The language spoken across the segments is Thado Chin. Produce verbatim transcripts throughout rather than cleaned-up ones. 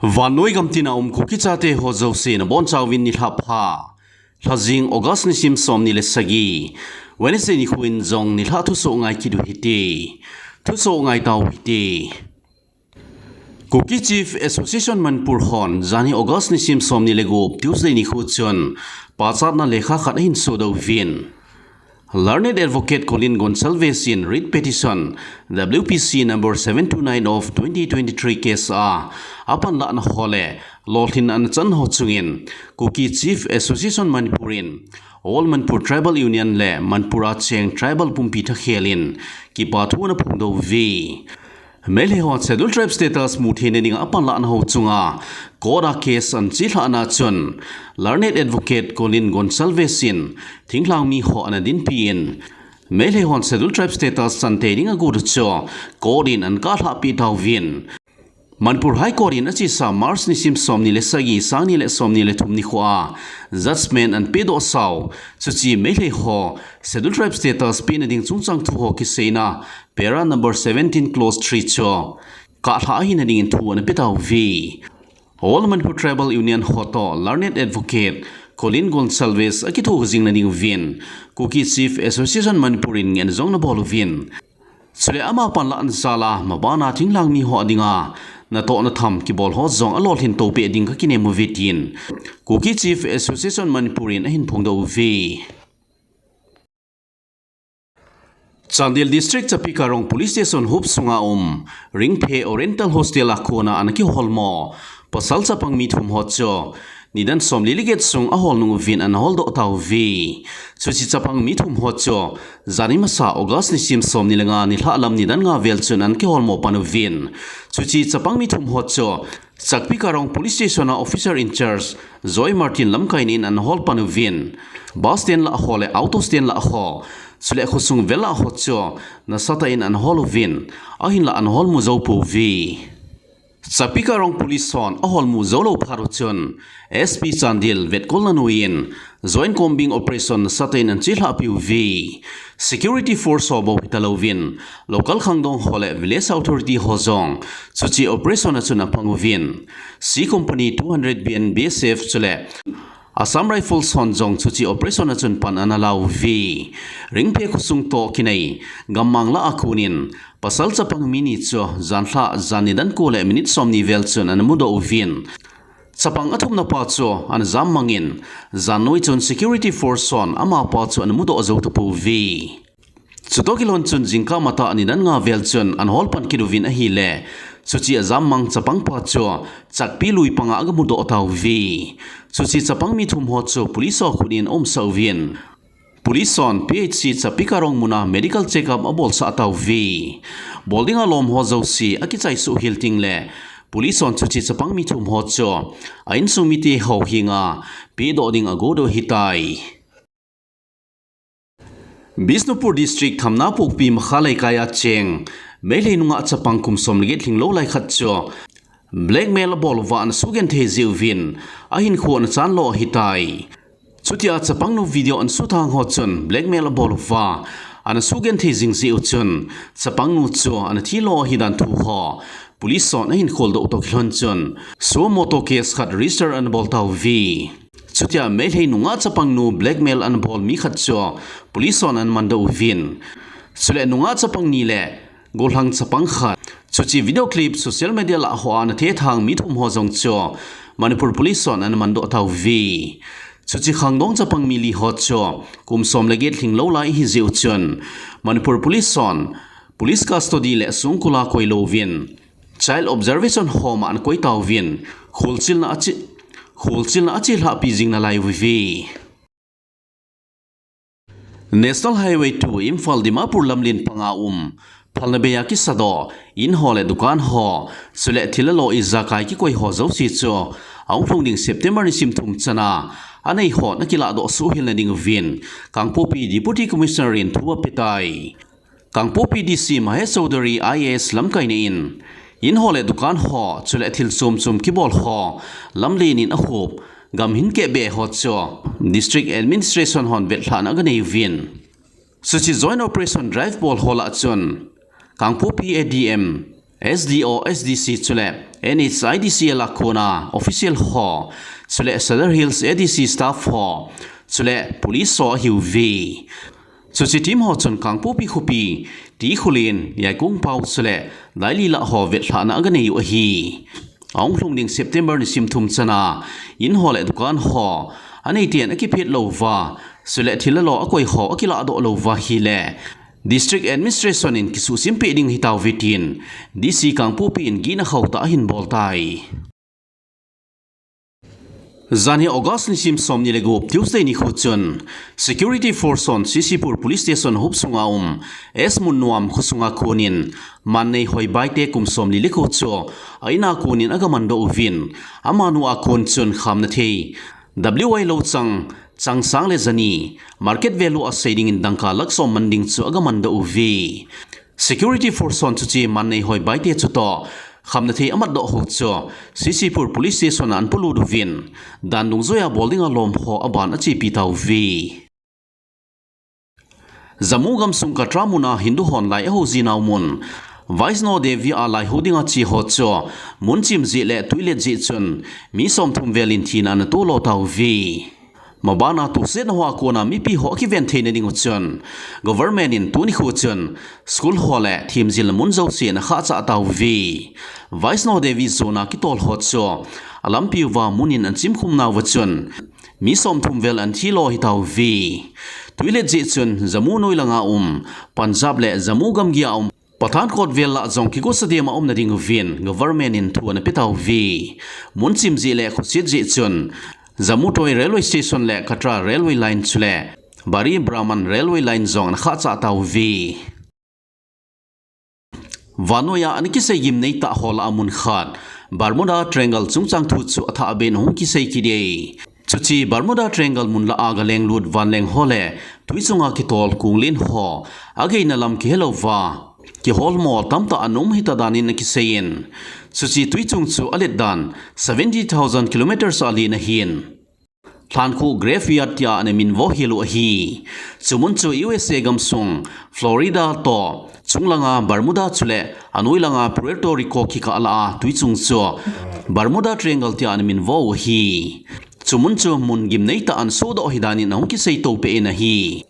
Vannoi gamtina um Kuki chate ho jouse nabonchauvin nilhah pha. Lhajing August nisim somni le sagi, Wednesday nikho in jong nilhah thusoh ngai kit u hite. Thusoh ngai tau hite. Kuki Chief Association Manipur hon janhi August nisim somni le gup Tuesday nikho chun pachatna lekha khat ahin sodoh uvin. Learned Advocate Colin Gonsalves in Writ Petition W P C number seven two nine of twenty twenty-three case a apanlahna ho le lolhin ana chan ho chungin Kuki Chief Association Manipur in All Manipur Tribal Union le Manipur a cheng tribal pumpi thakhel in kipathu ana phongdoh uve. Meilhei hon Scheduled Tribe status mutheina dinga apanlahna ho chunga court a case ana chelhahna chun Learned Advocate Colin Gonsalves in thinglhang mi ho ana dinpi in Meilhei hon Scheduled Tribe status chantei dinga agot u chu court in ana kalhahpeh tauvin. Manipur High Court in achesa March nisim somni le sagi, sangni le somni le thum nikho a judgment ana pedoh sau, chuche Meilhei ho Scheduled Tribe status pehna ding chungchang thu ho kiseina para number seventeen clause three chu kalhah ahina dingin thu ana pe tauve. All Manipur Tribal Union ho toh Learned Advocate Colin Gonsalves akithoh jing na ding uvin Kuki Chief Association Manipur in ngehna jong ana bol uvin. Chule ama panlahna jal a mabana thinglhang mi ho dinga natoh natham kibol ho jong alolhin toupeh ding kakinem uve tin Kuki Chief Association Manipur in ahin phongdoh uve. Chandel District Chapikarong Police Station huop sunga um Ringphe Oriental Hostel a kona ana kiholmo pasal chapang mi thum ho chu nidan somli le get sung ahol nung uvin ana holdoh tauve. Chuche chapang mi thum ho chu janhi masa August nisim somni le nga nilhah lam nidan nga vel chun ana kiholmo pan uvin. Chuche chapang mi thum ho chu Chapikarong Police Station a Officer in Charge Joy Martin lamkaina in ana hol pan uvin. Bus stand lah ho le auto stand lah ho, chule khosung vel lah ho chu nasatah in ana hol uvin, ahinlah ana holmu jou pouve. Chapikarong Police hon aholmu jou lou phat u chun S P Chandel vetkolna noiyin Joint Combing Operation nasatah in ana chelhahpi uve. Security force ho bou hitalouvin, local khangdong ho le village authority ho jong chuche operation a chun apang uvin. C Company two hundred B N B S F chule Assam Rifles hon jong chuche operation a chun pan ana lauve. Ringphe khosung toh kinai gammang lah a konin pasal chapang mi ni chu janlhah jan nidan ko le minute somni vel chun ana mudoh uvin. Chapang athumna pa chu ana jammangin, jannoi chun security force hon amapa chu ana mudoh jou tapouve. Chutoh kilhon chun jingkah matah nidan nga vel chun ana holpan kit uvin ahile, chuche ajammang chapang pa chu Chakpi lui panga aga mudoh tauve. Chuche chapang mi thum ho chu police ho khut in aumsah uvin. Police hon P H C Chapikarong muna medical checkup abolsah tauve. Bol dinga lom ho jouse akichai suh hel tengle, police hon chuche chapang mi thum ho chu a insung mite ho henga pedoh ding agot u ahitai. Bishnupur District Thamnapokpi Makha Leikai a cheng Meilhei nungah chapang kum som le get lhinglou lai khat chu blackmail abol uva ana sugenthei jeh uvin ahinkho ana chanlo ahitai. Chutia chapangnu video ana suthang ho chun blackmail abol uva ana sugenthei jing jeh u chun chapangnu chu ana thilo ahidan thu ho police hon ahin kholdoh toh kilhon chun suo motu case khat register ana bol tauve. Chutia Meilhei nungah chapangnu blackmail ana bol mi khat chu police hon ana mandoh uvin. Chule nungah chapang ni le gollhang chapang khat, chuche video clip social media lah hoa ana thethang mi thum ho jong chu Manipur police hon ana mandoh tauve. Chuche khangdong chapang mi li ho chu kum som le get lhinglou lai ahi jeh u chun Manipur police hon police custody le songkul a koilouvin child observation home a ana koi tauvin, kholchilna ache, kholchilna achelhahpi jing nalai uve. National Highway two Imphal Dimapur lamlen panga um phalna bei a kisadoh in ho le dukan ho, chule thil alo ijakai kikoi ho jouse chu ahung lhung ding September nisim thum chana anei hon akilahdoh suhhel na ding uvin Kangpokpi Deputy Commissioner in thu apetai. Kangpokpi D C Mahesh Chaudhary I A S lamkaina in, in ho le dukan ho, chule thil chom chom kibol ho lamlen in akhup gamhin kehbe ho chu District Administration hon vetlhahna aga nei uvin. Chuche Joint Operation Drive bol ho lah chun Kangpokpi A D M S D O, S D C chule N H I D C L a kona official ho, chule Sadar Hills A D C staff ho, chule police ho ahiuve. Chuche team ho chun Kangpokpi khopi, Tikhulen, Yaikongpao chule Dailila ho vetlhahna aganei u ahi. Ahung lhung ding September nisim thum chana in ho le dukan ho aneiten akiphet lou uva, chule thil alo akoi ho akiladoh lou uva ahile District Administration in kisuhsim peh ding ahitauve tin D C Kangpokpi in gihna khauhtah ahin bol tai. Janhi August nisim somni le gup Tuesday nikho chun Security Force hon C C Pur Police Station huop sunga um S Munnuam khosunga konin Mannei Hoibaite kum somli le ko chu a ina konin agamandoh uvin, amanu a kon chun khamna thei W I louchang, changsang le jani, market value a sei dingin dangka lakh som man ding chu agamandoh uve. Security Force hon chuche Mannei Hoibaite chutoh khamna thei amatdoh ho chu C C Pur Police Station a ahin polut uvin, dan dungjuia bol dinga lom ho aban achepi tauve. Jammu gamsung Katra muna Hindu hon lai ahou jinau mun Vaishno Devi a lai hou dinga che ho chu mun chim jeh le twilet jeh chun mi somthum vel in thina ana tolo tauve. Mabana tosetna hoa kona mipi ho akiven theina diu chun government in tuni nikho chun school ho le themjilna mun jouse ana khahchah tauve. Vaishno Devi jona kitol ho chu alampi uva mun in ana chimkhum nauva chun mi somthum vel ana thilo ahitauve. Twilet jeh chun Jammu noi langa um Punjab le Jammu gamgi a um Pathankot vel lah jong kigosa dema umna diuvin government in thu ana pe tauve. Mun chim jeh le khoset jeh chun Jammu Tawi Railway Station le Katra Railway Line chule Bari Brahman Railway Line jong ana khahchah tauve. Vannoiya ana kisei gimnei tah ho lah a mun khat Bermuda Triangle chungchang thu chu athah ben hung kisei kit e. Chuche Bermuda Triangle mun lah a galenglut vanleng ho le twi chunga kitol konglen ho ageina lam kihelouva kiholmo tamtah ana um ahita danin akiseiyin, chuche twi chung chu alet dan seventy thousand kilometers a alen ahin, lhankhuh graveyard tia ana minvo hel u ahi. Chumun chu U S A gamsung Florida toh chunglanga Bermuda chule anoilanga Puerto Rico kikah lah a twi chung chu Bermuda Triangle tia ana minvo u ahi. Chumun chu mun gimnei tah ana sohdoh ahi danin ahung kisei toupeh in ahi.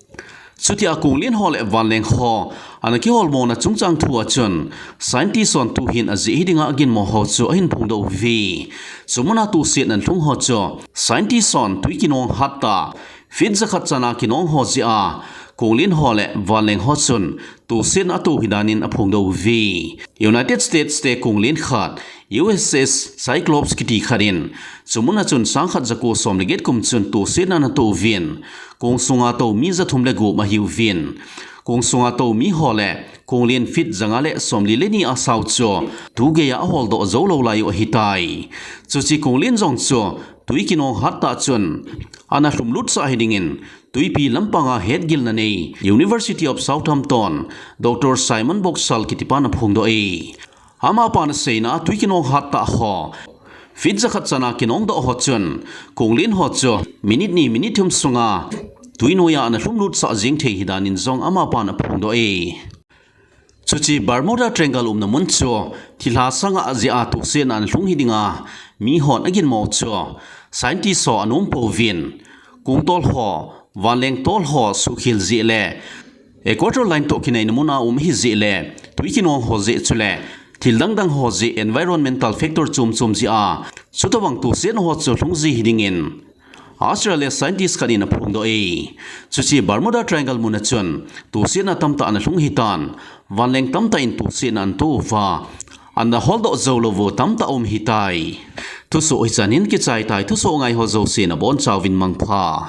Chutia konglen ho le vanleng ho ana kiholmona chungchang thu a chun scientist hon tuhin ajeh hi dinga aginmo ho chu ahin phongdoh uve. Chumuna tosetna ana lhung ho chu scientist hon twi kinong hattah feet jakhat chana kinong ho jeh a konglen ho le vanleng ho chun tosetna ato ahi danin aphongdoh uve. United States te konglen khat U S S Cyclops kiti khat in chumuna chun sangkhat jako som le get kum chun tosetna ana to uvin, kong sunga tou mi jathum le gup ahiuvin, kong sunga tou mi ho le konglen feet janga le somli le ni a sao chu tugeiya aholdoh joulou lai u ahitai. Chuche konglen jong chu twi kinong hattah chun ana lhumlutsah hi dingin twipi lampanga hetgilna nei University of Southampton Doctor Simon Boxall kitipan aphongdoh e. Amapan aseina a twi kinong hattah ho feet jakhat chana kinongdoh ho chun konglen ho chu minute ni minute thum sunga twi noiya ana lhumlutsah jeng thei ahi danin jong amapan aphongdoh e. Chuche Bermuda Triangle umna mun chu thilha sanga jeh a tosetna ana lhung hi dinga mihon aginmo chu scientist ho ana umpouvin, kongtol ho, vanleng tol ho suhkhel jeh le equator line toh kinaina muna um ahi jeh le twi kinong ho jeh chule thil dangdang ho jeh environmental factor chomchom jeh a chutobang tosetna ho chu lhung ji hi dingin Australia scientist khat in aphongdoh e. Chuche Bermuda Triangle muna chun tosetna tamtah ana lhung ahitan, vanleng tamtah in tosetna ana to uva, ana holdoh joulou u tamtah aum ahitai. Thusoh hichan hin kichai tai, thusoh ngai ho jouse nabonchauvin mangpha.